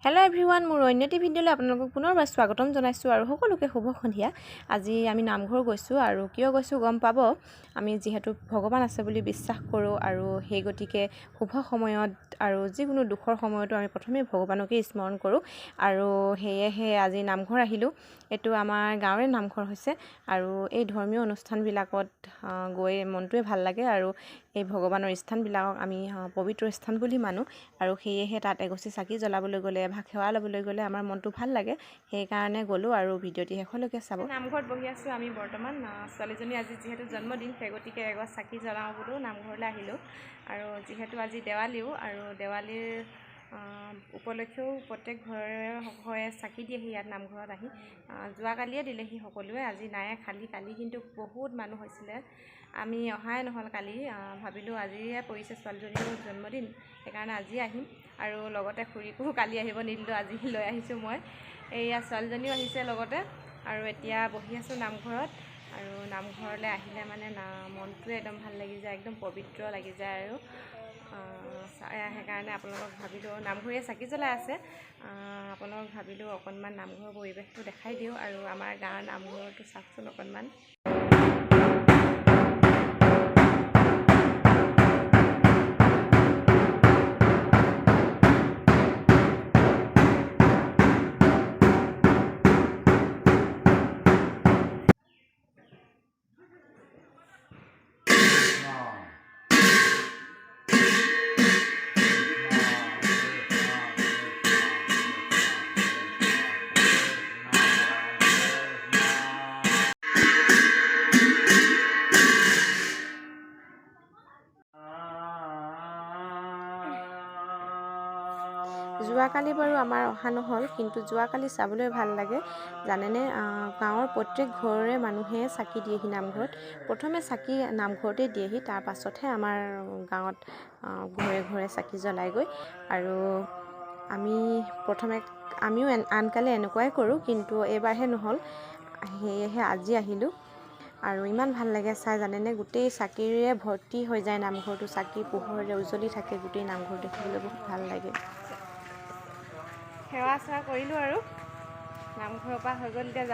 Hello' everyone, মোৰ অন্য এটি ভিডিঅ'লৈ আপোনালোকক পুনৰবাৰ স্বাগতম জনাইছোঁ আৰু সকলোকে শুভ সন্ধিয়া। আজি আমি নামঘৰ গৈছোঁ আৰু কিয় গৈছোঁ গম পাব। আমি যিহেতু ভগৱান আছে বুলি বিশ্বাস কৰোঁ আৰু সেই গতিকে শুভ সময়ত আৰু যিকোনো দুখৰ সময়তো আমি প্ৰথমে ভগৱানকেই স্মৰণ কৰোঁ আৰু সেয়েহে আজি নামঘৰ আহিলোঁ। এইটো আমাৰ গাঁৱৰে নামঘৰ হৈছে আৰু এই ধৰ্মীয় অনুষ্ঠানবিলাকত গৈ মনটোৱে ভাল লাগে আৰু এই ভগৱানৰ স্থানবিলাকক আমি পবিত্ৰ স্থান বুলি মানো আৰু সেয়েহে তাত এগছি চাকি জ্বলাবলৈ গ'লে, এভাগ সেৱা ল'বলৈ গ'লে আমাৰ মনটো ভাল লাগে, সেইকাৰণে গ'লোঁ আৰু ভিডিঅ'টি শেষলৈকে চাব। নামঘৰত বহি আছোঁ আমি বৰ্তমান। ছোৱালীজনী আজি যিহেতু জন্মদিন, সেই গতিকে এগছ চাকি জ্বলাওঁ বোলো নামঘৰলৈ আহিলোঁ। আৰু যিহেতু আজি দেৱালীও আৰু দেৱালীৰ উপলক্ষেও প্ৰত্যেক ঘৰে ঘৰে চাকি দিয়েহি ইয়াত নামঘৰত আহি। যোৱাকালিয়ে দিলেহি সকলোৱে, আজি নাই খালী। কালি কিন্তু বহুত মানুহ হৈছিলে, আমি অহাই নহ'ল কালি। ভাবিলোঁ আজিয়ে পৰিছে ছোৱালীজনীৰো জন্মদিন, সেইকাৰণে আজি আহিম। আৰু লগতে খুৰীকো কালি আহিব নিদিলোঁ, আজি লৈ আহিছোঁ মই। এইয়া ছোৱালীজনীও আহিছে লগতে। আৰু এতিয়া বহি আছোঁ নামঘৰত। আৰু নামঘৰলৈ আহিলে মানে মনটোৱে একদম ভাল লাগি যায়, একদম পবিত্ৰ লাগি যায়। আৰু সেইকাৰণে আপোনালোকক ভাবিলোঁ নামঘৰীয়া চাকি জ্বলাই আছে, আপোনালোকক ভাবিলোঁ অকণমান নামঘৰৰ পৰিৱেশটো দেখাই দিওঁ আৰু আমাৰ গাঁৱৰ নামঘৰটো চাওকচোন অকণমান। যোৱাকালি বাৰু আমাৰ অহা নহ'ল, কিন্তু যোৱাকালি চাবলৈ ভাল লাগে জানেনে। গাঁৱৰ প্ৰত্যেক ঘৰৰে মানুহে চাকি দিয়েহি নামঘৰত। প্ৰথমে চাকি নামঘৰতে দিয়েহি, তাৰ পাছতহে আমাৰ গাঁৱত ঘৰে ঘৰে চাকি জ্বলাইগৈ। আৰু আমি প্ৰথমে আমিও আনকালে এনেকুৱাই কৰোঁ, কিন্তু এইবাৰহে নহ'ল, সেয়েহে আজি আহিলোঁ। আৰু ইমান ভাল লাগে চাই জানেনে, গোটেই চাকিৰে ভৰ্তি হৈ যায় নামঘৰটো, চাকি পোহৰেৰে উজ্বলি থাকে গোটেই নামঘৰ, দেখিবলৈ বহুত ভাল লাগে। সেৱা চেৱা কৰিলোঁ আৰু নামঘৰৰ পৰা হৈ গ'ল। এতিয়া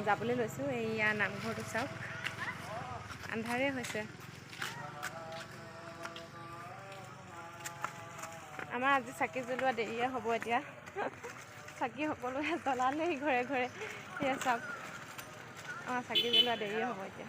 যাবলৈ লৈছোঁ। এইয়া নামঘৰটো চাওক, আন্ধাৰে হৈছে। আমাৰ আজি চাকি জ্বলোৱা দেৰিয়ে হ'ব। এতিয়া চাকি সকলোৱে জ্বলালেই ঘৰে ঘৰে। এয়া চাওক, আমাৰ চাকি জ্বলোৱা দেৰিয়ে হ'ব এতিয়া।